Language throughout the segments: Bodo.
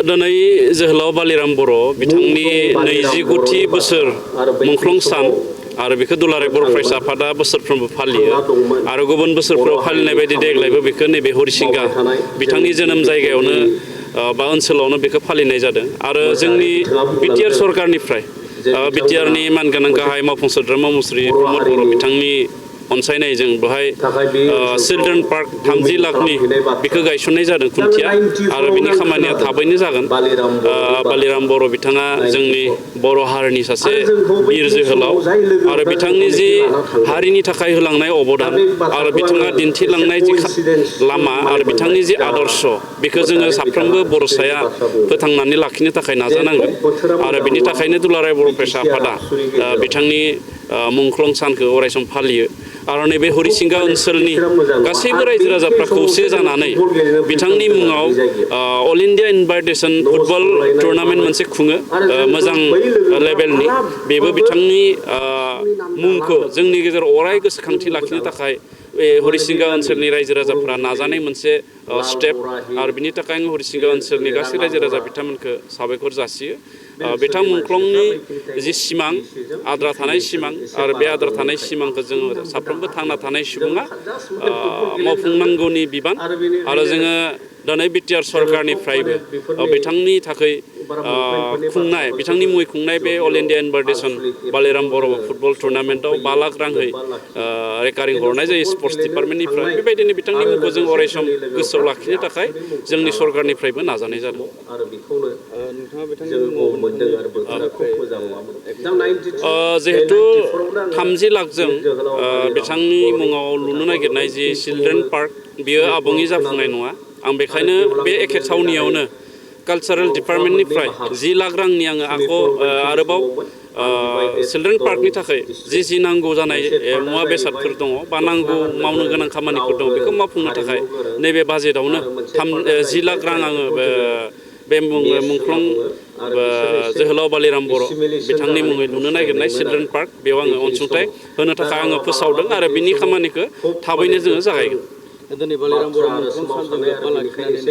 दिनै जोहोलाव बालिराम बर' बिथांनि 29थि बोसोर मुंख्लं सान आरो बेखौ दुलाराय बर' फरायसा आफादा बोसोरफ्रोमबो फालियो आरो गुबुन बोसोरफोराव फालिनाय बायदि देग्लायबो बेखौ नैबे हरिसिंगा बिथांनि जोनोम जायगायावनो बा ओनसोलावनो बेखौ फालिनाय जादों आरो जोंनि बिटिआर सरकारनिफ्राय बिटिआरनि मानगोनां गाहाय मावफुं सोद्रोमा मुस्रि प्रमद बर' बिथांनि अनसायनायजों बेवहाय चिलड्रेन पार्क 30 लाखनि बेखौ गायसननाय जादों खुन्थिया आरो बिनि खामानिया थाबैनो जागोन। बालिराम बर' बिथाङा जोंनि बर' हारिनि सासे बिर जोहोलाव आरो बिथांनि जि हारिनि थाखाय होलांनाय अबदान आरो बिथाङा दिन्थिलांनाय जि लामा आरो बिथांनि जि आदर्श बेखौ जोङो साफ्रोमबो बर'साया फोथांनानै लाखिनो थाखाय नाजानांगोन आरो बिनि थाखायनो दुलाराय बर' फरायसा आफादा बिथांनि मुंख्लं सानखौ अरायसम फालियो आरो नैबे हरिसिंगा ओनसोलनि गासैबो रायजो राजाफ्रा खौसे जानानै बिथांनि मुङाव all India invitation football tournament मोनसे खुङो मोजां लेभेलनि बेबो बिथांनि मुंखौ जोंनि गेजेराव अराय गोसोखांथि लाखिनो थाखाय बे हरिसिंगा ओनसोलनि रायजो राजाफ्रा नाजानाय मोनसे स्टेप आरो बिनि थाखाय आं हरिसिंगा ओनसोलनि गासै रायजो राजा बिथांमोनखौ साबायखर जासियो। बिथां मुंख्लंनि जि सिमां आद्रा थानाय सिमां आरो बे आद्रा थानाय सिमांखौ जोङो साफ्रोमबो थांना थानाय सुबुङा मावफुंनांगौनि बिबान आरो जोङो दिनै बिटिआर सरकारनिफ्रायबो बिथांनि थाखाय खुंनाय बिथांनि मुङै खुंनाय बे अल इन्डिया इनभाइटेसन बालिराम बर' फुटबल टुर्नामेन्टआव 5 लाख राङै रेकारिं हरनाय जायो स्पर्ट्स डिपार्टमेन्टनिफ्राय बेबायदिनो बिथांनि मुंखौ जों अरायसम गोसोआव लाखिनो थाखाय जोंनि सरकारनिफ्रायबो नाजानाय जादों। जिहेतु 30 लाखजों बिथांनि मुङाव लुनो नागिरनाय जि चिलड्रेन पार्क बियो आबुङै जाफुंनाय नङा आं बेखायनो बे एखे थावनियावनो कालचारेल डिपार्टमेन्टनिफ्राय 10 लाख रांनि आङो आरोबाव चिलड्रेन पार्कनि थाखाय जि नांगौ जानाय मुवा बेसादफोर दङ बा नांगौ मावनो गोनां खामानिफोर दङ बेखौ मावफुंनो थाखाय नैबे बाजेटआवनो 10 लाख रां आङो बे मुंख्लं जोहोलाव बालिराम बर' बिथांनि मुङै लुनो नागिरनाय चिलड्रेन पार्क बेयाव आङो अनसुंथाइ होनो थाखाय आङो फोसावदों आरो बिनि खामानिखौ थाबैनो जोङो जागायगोन। दिनै बालिराम बर' मुंख्लं सानजों लोब्बा लाखिनानै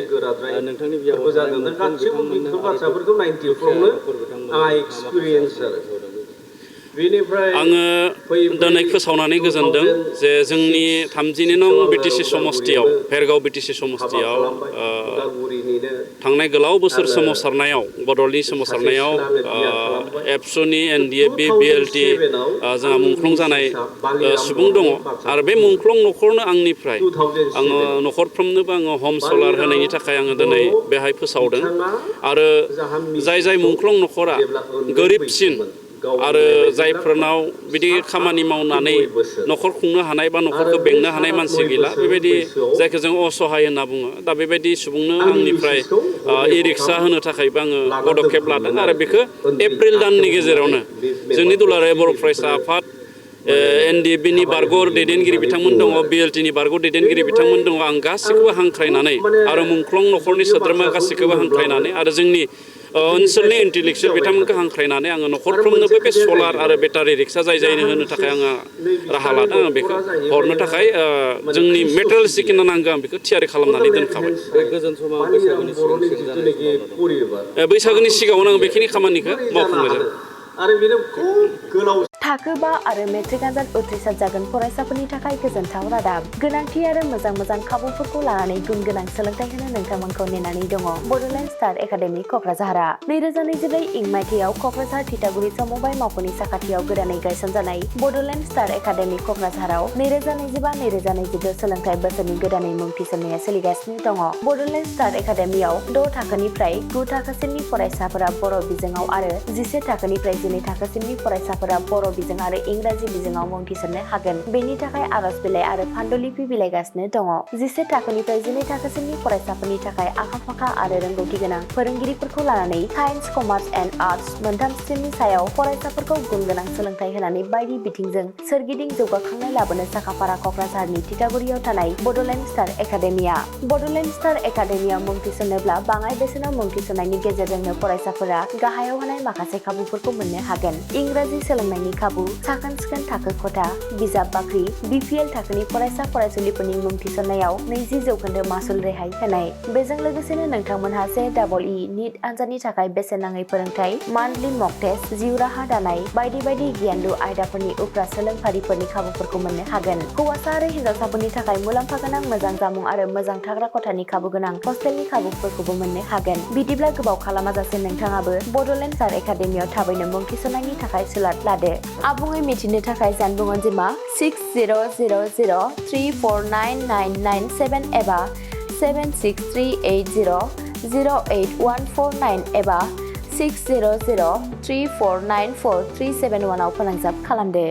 नोंथांनि बियाव गासैबो बेफोर बाथ्राफोरखौ 90फ्रावनो आंहा एक्सपिरियेन्स आरो आङो दिनै फोसावनानै गोजोनदों जे जोंनि 32 नं बिटिसि समस्तियाव भेरगाव बिटिसि समस्तियाव थांनाय गोलाव बोसोर सोमावसारनायाव बड'लेण्डनि सोमावसारनायाव एबसुनि एनडिएफबि बिएलटि जोंहा मुंख्लं जानाय सुबुं दङ आरो बे मुंख्लं न'खरनो आंनिफ्राय आङो न'खरफ्रोमनोबो आङो हम सलार होनायनि थाखाय आङो दिनै बेहाय फोसावदों आरो जाय मुंख्लं न'खरा गोरिबसिन आरो जायफोरनाव बिदि खामानि मावनानै न'खर खुंनो हानाय बा न'खरखौ बेंनो हानाय मानसि गैला बेबायदि जायखौ जों असहाय होनना बुङो दा बेबायदि सुबुंनो आंनिफ्राय इ रिक्सा होनो थाखायबो आङो पदक्षेप लादों आरो बेखौ एप्रिल दाननि गेजेरावनो जोंनि दुलाराय बर' फरायसा आफाद एनडिएफबिनि बारग' दैदेनगिरि बिथांमोन दङ बिएलटिनि बारग' दैदेनगिरि बिथांमोन दङ आं गासैखौबो हांख्रायनानै आरो मुंख्लं न'खरनि सोद्रोमा गासैखौबो हांख्रायनानै आरो जोंनि ओनसोलनि इन्टेलेक्सुयेल बिथांमोनखौ हांख्रायनानै आङो न'खरफ्रोमनोबो बे सलार आरो बेटारि रिक्सा जायनो होनो थाखाय आङो राहा लादों आं बेखौ हरनो थाखाय जोंनि मेटेरियेल्स जिखिनि नांगौ आं बेखौ थियारि खालामनानै दोनखाबाय। बैसागोनि सिगाङावनो आं बेखिनि खामानिखौ मावफुंनाय जादों। थाखो 5 आरो मेट्रिक आनजाद उथ्रिसार जागोन फरायसाफोरनि थाखाय गोजोनथाव रादाब गोनांथि आरो मोजां खाबुफोरखौ लानानै गुन गोनां सोलोंथाइ होनो नोंथांमोनखौ नेनानै दङ बड'लेण्ड स्टार एकाडेमि क'क्राझारआ 2024 इं मायथाइयाव क'क्राझार थिथागुरि समबाय मावख'नि साखाथियाव गोदानै गायसनजानाय बड'लेण्ड स्टार एकाडेमि क'क्राझाराव 2025-2026 सोलोंथाइ बोसोरनि गोदानै मुं थिसननाया सोलिगासिनो दङ। बड'लेण्ड स्टार एकाडेमियाव 6 थाखोनिफ्राय 9 थाखोसिमनि फरायसाफोरा बर' बिजोङाव आरो 11 थाखोनिफ्राय 12 थाखोसिमनि फरायसाफोरा बर' बिजों आरो इंराजि बिजोङाव मुं थिसननो हागोन। बेनि थाखाय आर'ज बिलाइ आरो फान्डुलिपि बिलाइगासिनो दङ। 11 थाखोनिफ्राय 12 थाखोसिमनि फरायसाफोरनि थाखाय आखा-फाखा आरो रोंगौथि गोनां फोरोंगिरिफोरखौ लानानै साइन्स, कमार्स एन्ड आर्टस मोनथाम स्ट्रिमनि सायाव फरायसाफोरखौ गुन गोनां सोलोंथाइ होनानै बायदि बिथिंजों सोरगिदिं जौगाखांनाय लाबोनो साखाफारा क'क्राझारनि थिथागुरियाव थानाय बड'लेण्ड स्टार एकाडेमिया। बड'लेण्ड स्टार एकाडेमियाव मुं थिसननोब्ला बाङाइ बेसेनाव मुं थिसननायनि गेजेरजोंनो फरायसाफोरा गाहायाव होनाय माखासे खाबुफोरखौ मोननो हागोन। इंराजि सोलोंनायनि खाबु, साखोन-सिखोन थाखो खथा, बिजाब बाख्रि, BPL थाखोनि फरायसा फरायसुलिफोरनि मुं थिसननायाव 20% मासुल रेहाय होनाय। बेजों लोगोसेनो नोंथांमोनहा JEE नीट आनजादनि थाखाय बेसेन नाङै फोरोंथाय, मान्थलि मक टेस्ट, जिउ राहा दानाय बायदि बायदि गियानलु आयदाफोरनि उफ्रा सोलोंफारिफोरनि खाबुफोरखौ मोननो हागोन। हौवासा आरो हिन्जावसाफोरनि थाखाय मुलाम्फा गोनां मोजां जामुं आरो मोजां थाग्रा खथानि खाबु गोनां हस्टेलनि खाबुफोरखौबो मोननो हागोन। बिदिब्ला गोबाव खालामाजासे नोंथाङाबो बड'लेण्ड स्टार एकाडेमियाव थाबैनो मुं थिसननायनि थाखाय सुलाद लादो। आबुङै मिथिनो थाखाय जानबुं अनजिमा 6000349997 एबा 7638008149 एबा 6003494371 आव फोनांजाब खालामदो।